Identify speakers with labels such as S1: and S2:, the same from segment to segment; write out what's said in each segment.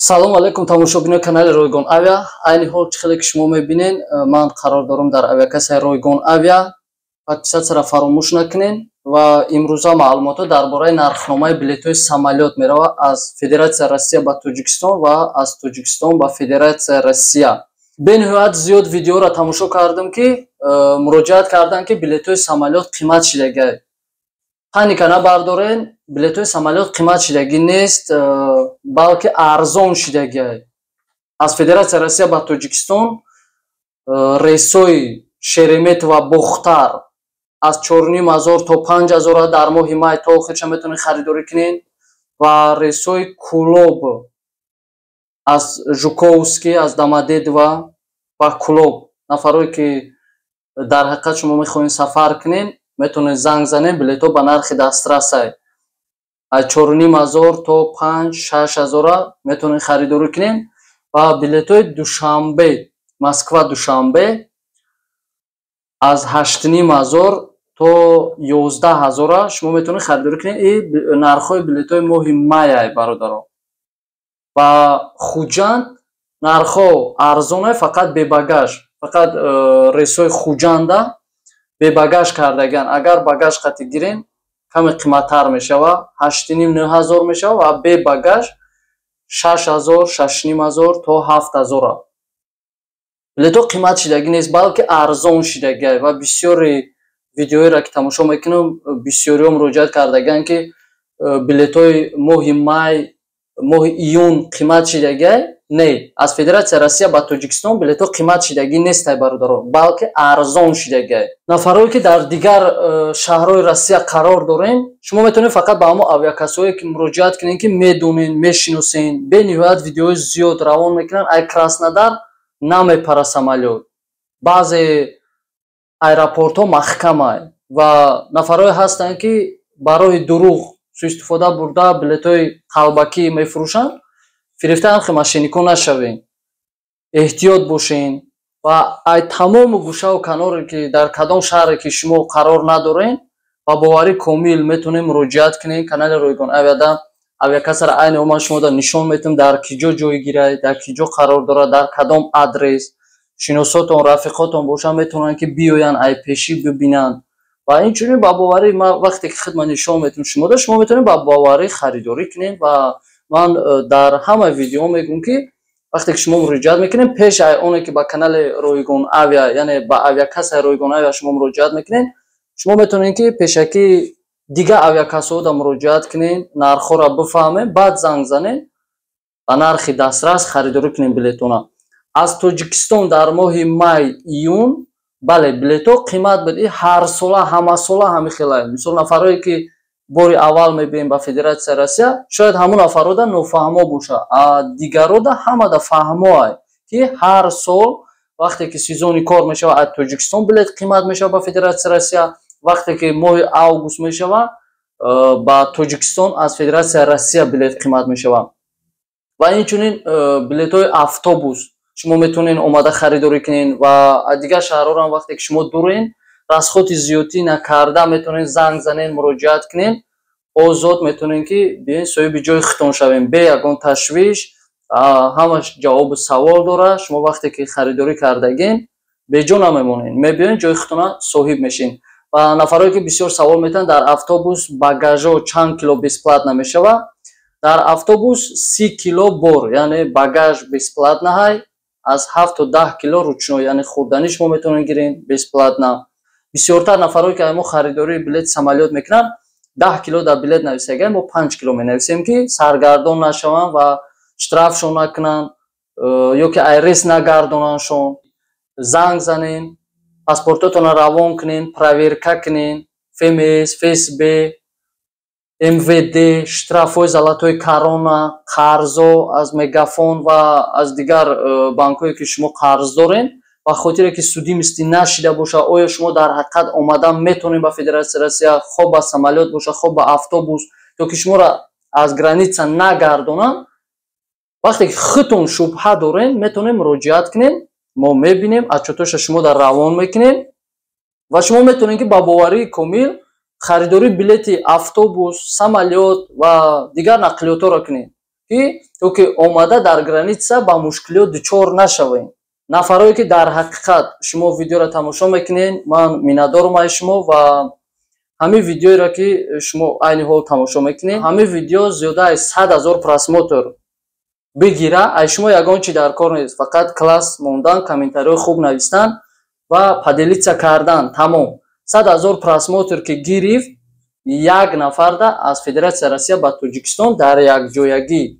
S1: Салому алайкум, тамошобинои канали Ройгон Авиа. Айни ҳол, чӣ хеле ки шумо мебинен, ман қарор дорам дар авиакассаи Ройгон Авиа. Подписаться ра фаромӯш накунен. Ва имрӯза маълумотҳо дар бораи нархномаи билетҳои самолёт меравад аз Федератсияи Россия ба Тоҷикистон ва аз Тоҷикистон ба Федератсияи Россия. Бениҳоят зиёд видеоро тамошо кардам, ки муроҷиат карданд, ки билетҳои самолёт қимат шидагай. Паника набардорен, билетҳои самолёт қимат шидагӣ нест, балки арзон шидагиай. Аз Федератсияи Россия ба Тоҷикистон рейсҳои Шереметьево, Бохтар аз 4500 то 5000 дар моҳи май то охирша метавонед харидорӣ кунед ва рейсҳои Кулоб аз Жуковский, аз Домодедово ба Кулоб. Нафарое ки дар ҳақиқат шумо мехоҳед сафар кунед, метавонед занг занед, билетҳо ба нархи дастрасай, аз 4500 то 5-6 ҳазора метавонед харидорӣ кунед. Ва билетҳои Душанбе, Москва, Душанбе аз 8500 то 11 ҳазора шумо метавонед харидорӣ кунед. И нархҳои билетҳои моҳи май, бародаро. Ва Хуҷанд нархҳо арзонай, фақат бебагаж, фақат рейсҳои Хуҷанда бебагаж кардагиан. Агар багаж қати гирем, каме қиматтар мешавад, 8,5, 9000 мешавад ва бебагаж 6000, 6500 то 7000. Билетҳо қимат шидагӣ нест, балки арзон шидагиай. Ва бисёри видеоеро ки тамошо мекунам, бисёриҳо муроҷиат кардагианд, ки билетҳои моҳи май, моҳи июн қимат шидагиай. Не, аз Федератсияи Россия ба Тоҷикистон билетҳо қимат шидагӣ нестай, бародаро, балки арзон шидагиай. Нафарое ки дар дигар шаҳрҳои Россия қарор дорем, шумо метавонед фақат ба ҳамон авиакассаҳое ки муроҷиат кунед, ки медонен, мешиносен. Бениҳоят видеои зиёд равон мекунанд. Ай Краснодар намепара самолёт, баъзе аэропортҳо маҳкамай ва нафарое ҳастанд, ки ба роҳи дурӯғ суистифода бурда, билетҳои қалбакӣ мефурӯшанд. Фирефта ҳамхе мошенник о нашавем, эҳтиёт бошен. Ва ай тамому гӯшаву каноре ки дар кадом шаҳре ки шумо қарор надорен, ба боварӣ комил метавонем муроҷиат кунем канали Ройгон Авиада. Авиакассара айни ҳол ман шумода нишон метавонам, дар ки ҷо ҷой гирад, дар ки ҷо қарор дорад, дар кадом адрес. Шиносотон, рафиқотон бошанд, метавонанд, ки биёянд, ай пешӣ бибинанд. Ва инчунин ба боварӣ ман вақте ки хидмат нишон метавонам шумода, шумо метавонед ба боварӣ харидорӣ кунед. Ва ман дар ҳама видео мегӯм, ки вақте ки шумо муроҷиат мекунед, пеш ай оне ки ба канали Ройгон Авиа, яъне ба авиакассаи Ройгон Авиа шумо муроҷиат мекунед, шумо метавонед, ки пешакӣ дигар авиакассаҳода муроҷиат кунед, нархҳоро бифаҳмед, баъд занг занед, ба нархи дастрас харидорӣ кунед билетона. Аз Тоҷикистон дар моҳи май, июн, бале, билетҳо қимат буд. И ҳарсола, ҳамасола ҳамин хелай. Мисол, нафарое ки бори аввал мебием ба Федератсияи Россия, шояд ҳамон нафарода нофаҳмо боша, а дигарода ҳамада фаҳмоай, ки ҳар сол вақте ки сезони кор мешавад, аз Тоҷикистон билет қимат мешавад ба Федератсияи Россия, вақте ки моҳи август мешавад, ба Тоҷикистон аз Федератсияи Россия билет қимат мешавад. Ва инчунин билетҳои автобус шумо метавонед омада харидорӣ кунед. Ва аз дигар шаҳрҳоро ҳам, вақте ки шумо дурен, расход и зиёдтӣ накарда метавонед занг занед, муроҷиат кунед, озод метавонед, ки биёед, соҳиби ҷои худтон шавем, бе ягон ташвиш. Ҳамаш ҷавобу савол дорад. Шумо вақте ки харидорӣ кардагин, беҷо намемонед, мебиёед, ҷои худтона соҳиб мешин. Ва нафарое ки бисёр савол метиҳанд, дар автобус багажо чанд кило бесплатно мешавад? Дар автобус 30 кило бор, яъне багаж, бесплатно ҳай. Аз 7 то 10 кило ручной, яъне хӯрданӣ, шумо метавонед гиред бесплатно. Бисёртар нафарое ки мо харидории билети самолёт мекунанд, 10 кило дар билет нависагай, мо 5 кило менависем, ки саргардон нашаванд ва штраф шон накунанд ё ки ай рейс нагардонандшон. Занг занен, паспортотонро равон кунен, проверка кунен, ФМС, ФСБ, МВД, штрафҳои Золотой Корона, қарзо аз Мегафон ва аз дигар банкҳое ки шумо қарз дорен, ба хотире ки судимости нашида бошад, оё шумо дар ҳақиқат омадан метавонед ба Федератсияи Россия, хоб ба самолёт боша, хоб ба автобус, ё ки шуморо аз граница нагардонанд. Вақте ки худтон шубҳа дорен, метавонед муроҷиат кунед, мо мебинем, отчёт оша шумо дар равон мекунем ва шумо метавонед, ки ба боварии комил харидории билети автобус, самолёт ва дигар нақлиётҳоро кунед. Ки ки то ки омада дар граница ба мушкилиёт дучор нашавем. Нафарое ки дар ҳақиқат шумо видеоро тамошо мекунед, ман миннатдорам аз шумо. Ва ҳамин видеоеро ки шумо айни ҳол тамошо мекунед, ҳамин видео зиёда аз 100 000 просмотр бигира, аз шумо ягон чи дар кор нест, фақат класс мондан, комментариҳои хуб навистан ва поделиться кардан, тамом. 100 000 просмотр ки гирифт, як нафарда аз Федератсияи Россия ба Тоҷикистон дар якҷоягӣ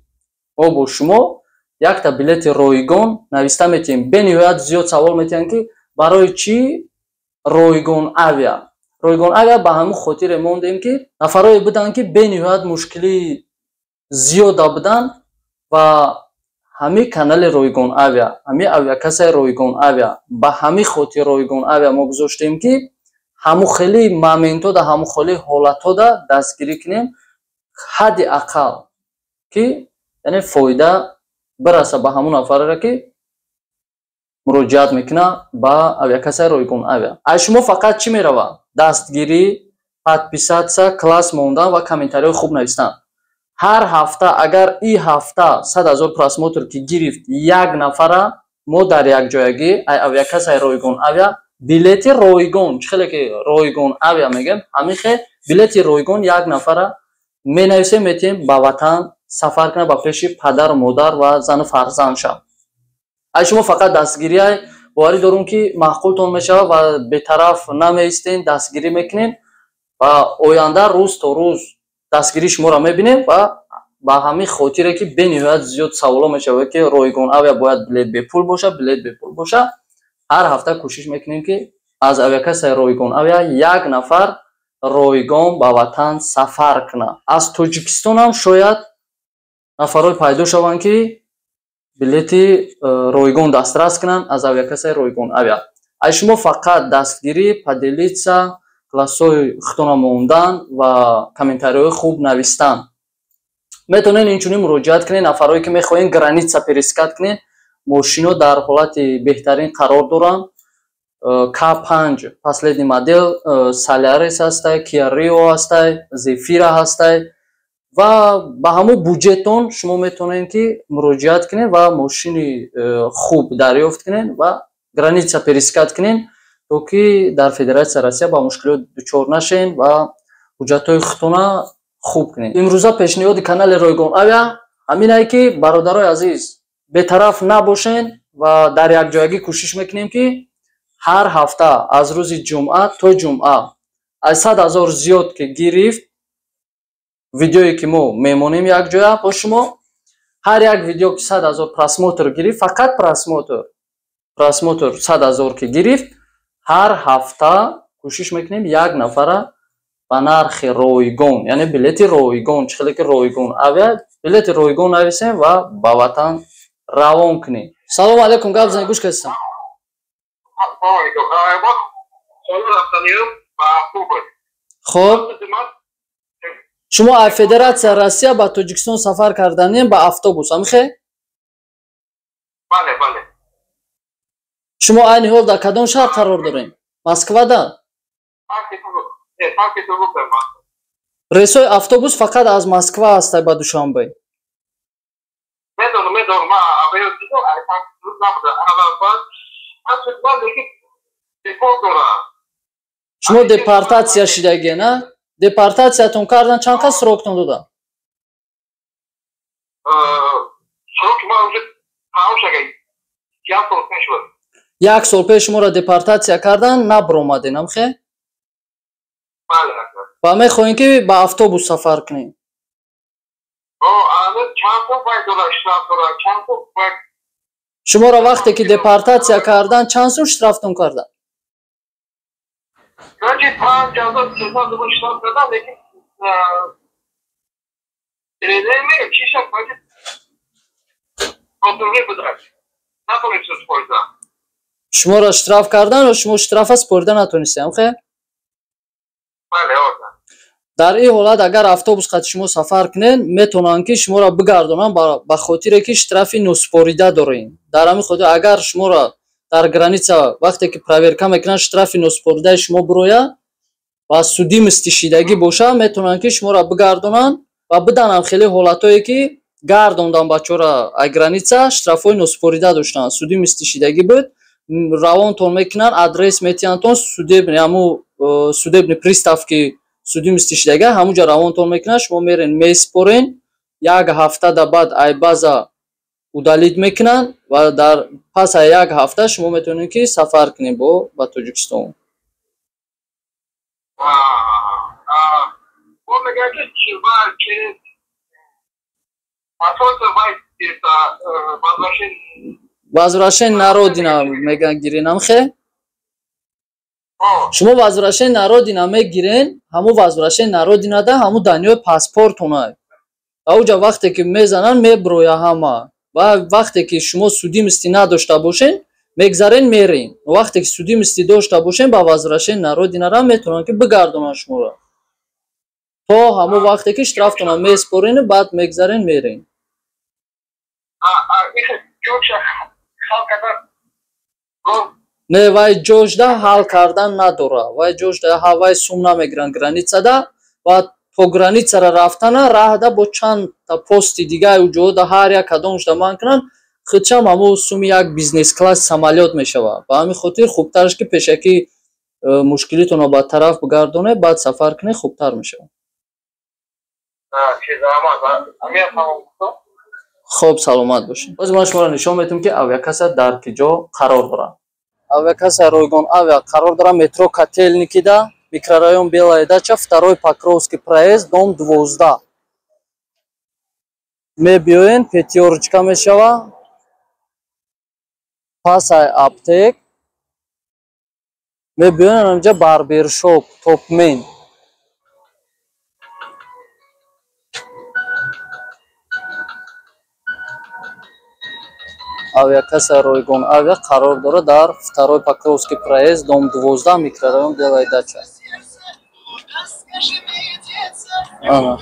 S1: мо бо шумо якта билети ройгон нависта метиҳем. Бениҳоят зиёд савол метиҳанд, ки барои чӣ Ройгон Авиа? Ройгон Авиа ба ҳамин хотире мондем, ки нафарое буданд, ки бениҳоят мушкилии зиёда буданд ва ҳамин канали Ройгон Авиа, ҳамин авиакассаи Ройгон Авиа, ба ҳамин хотир Ройгон Авиа мо гузоштем, ки ҳамун хели моментода, ҳамун хели ҳолатҳода дастгирӣ кунем, ҳадди ақал ки яъне фоида бираса ба ҳамун нафареро, ки муроҷиат мекунад ба авиакассаи Ройгон Авиа. Аз шумо фақат чӣ меравад? Дастгирӣ, подписаться, класс мондан ва комментариҳои хуб навистан. Ҳар ҳафта, агар и ҳафта 100 000 просмотр ки гирифт, як нафара мо дар якҷоягӣ авиакассаи Ройгон Авиа билети ройгон, чӣ хеле ки Ройгон Авиа мегӯем, ҳамин хел билети ройгон як нафара менависем, метиҳем, ба ватан сафар кунад, ба пеши падару модар ва зану фарзандша. Аз шумо фақат дастгирия. Боварӣ дорум, ки маъқултон мешавад ва бетараф намеистен, дастгирӣ мекунем ва оянда рӯз то рӯз дастгирии шуморо мебинем. Ва ба ҳамин хотире ки бениҳоят зиёд саволо мешавад, ки Ройгон Авиа бояд билет бепул боша, билет бепул боша, ҳар ҳафта кӯшиш мекунем, ки аз авиакассаи Ройгон Авиа як нафар ройгон ба ватан сафар кунад. Аз Тоҷикистонам шояд нафарҳое пайдо шаванд, ки билети ройгон дастрас кунанд аз авиакассаи Ройгон Авиа. Аз шумо фақат дастгирӣ, поделиться, классҳои худтона мондан ва комментариҳои хуб навистан. Метавонед инчунин муроҷиат кунед, нафарҳое ки мехоҳед граница пересекать кунед, мошино дар ҳолати беҳтарин қарор доранд. К5 последний модель, Солярис ҳастай, Киа Рио ҳастай, Зефира ҳастай ва ба ҳамон буҷеттон шумо метавонед, ки муроҷиат кунед ва мошини хуб дарёфт кунед ва граница пересекать кунед, то ки дар Федератсияи Россия ба мушкилот дучор нашен ва ҳуҷҷатҳои худтона хуб кунед. Имрӯза пешниҳоди канали Ройгон Авиа ҳаминае, ки, бародарои азиз, бетараф набошен ва дар якҷоягӣ кӯшиш мекунем, ки ҳар ҳафта аз рӯзи ҷумъа то ҷумъа аз 100 000 зиёд ки гирифт видеое, ки мо мемонем якҷоя бо шумо, ҳар як видео ки 100 000 просмотр гирифт, фақат просмотр 100 000 ки гирифт, ҳар ҳафта кӯшиш мекунем як нафара ба нархи ройгон, яъне билети ройгон, чӣ хеле ки Ройгон Авиа, билети ройгон нависем ва ба ватан равон кунем. Салому алайкум, гап зани, гӯш кастам.
S2: Салом алейкум. Мо хона рафтанем ба автобус.
S1: Хуб, шумо аз Федератсияи Россия ба Тоҷикистон сафар карданем ба автобус, ҳамихе?
S2: Бале.
S1: Шумо айни ҳол дар кадом шаҳр қарор дорем? Москвада?
S2: Санкт-Петербург.
S1: Рейсҳои автобус фақат аз Москва ҳастай ба Душанбе.
S2: Медонам, ман аввал дидам, Санкт-Петербург набуда. Аввал баъд ман шуд, лекин телефон дорам.
S1: Шумо депортатсия шидагӣ, на? Депортатсиятон кардан, чанд қад сроктон доданд?
S2: Сроки ман уже тамом шуда, як сол пеш буд.
S1: Як сол пеш шуморо депортатсия кардан, набаромаден, амхе?
S2: Бале.
S1: Ва мехоҳем, ки ба автобус сафар кунем?
S2: Чанд сол бояд дора, штраф дора, чанд сол бояд?
S1: Шуморо вақте ки депортатсия кардан, чанд сум штрафтон кардан?
S2: Короче, 5300 рубл штраф кардан, лекин чиша контроле будак, натонистем супорида.
S1: Шуморо штраф кардан ва шумо штрафа супорида натонистем, хе?
S2: Бале.
S1: Дар ин ҳолат, агар автобус қати шумо сафар кунед, метавонанд, ки шуморо бигардонанд, ба хотире ки штрафи носупорида дорем. Дар ҳамин хотир, агар шуморо дар граница вақте ки проверка мекунанд, штрафи носупоридаи шумо бирояд ва судимости шидагӣ боша, метавонанд, ки шуморо бигардонанд. Ва биданам хеле ҳолатҳое, ки Гардондан бачора ай граница, штрафҳои носупорида доштанд, судимости шидагӣ буд. Равонтон мекунанд, адрес метиҳандтон, судебный, ҳаму судебный пристав ки судимости шидага, ҳамуҷа равонтон мекунанд, шумо мерен, месупорен, як ҳафтада баъд ай база удалить мекунанд ва дар пас аз як ҳафта шумо метавонед ки сафар кунед бо ба Тоҷикистон. Возвращение на родина меган, гиренам хе? Шумо возвращение на родина мегирен, ҳаму возвращение на родина да ҳаму данные паспортона. Ауҷа вақте ки мезананд, меброя ҳама. Ва вақте ки шумо судимости надошта бошен, мегзарен, мерен. Вақте ки судимости дошта бошен, ба возвращение на родина ра метавонанд ки бигардонанд шуморо. То ҳамон вақте ки штрафтона месупорену баъд мегзарен, мерен. Не, вай ҷошда ҳал кардан надора. Вай ҷошда вай сум намегиранд границада ва то границара рафтана раҳда бо чандта пости дигаи уҷода ҳар як кадомшда ман кунанд, худшам ҳамун суми як бизнес-класс самолёт мешавад. Ба ҳамин хотир хубтараш ки пешакӣ мушкилитонро ба тараф бигардонед, баъд сафар кунед, хубтар мешавад. Хоб, саломат бошед. Боз ман шуморо нишон медиҳам ки авиакасса дар ки ҷо қарор дорад. Авиакасса Ройгон Авиа қарор дорад метро Котельникида, микрорайон Белая Дача, второй Покровский проезд, дом 12. Мебиёен, Пятёрочка мешава, пасай аптек, мебиёен ҳаминҷа барбершоп, Топмен. Авиакасса Ройгон Авиа қарор дорад дар второй Покровский проезд, дом 12, микрорайон Белая Дача. Ана.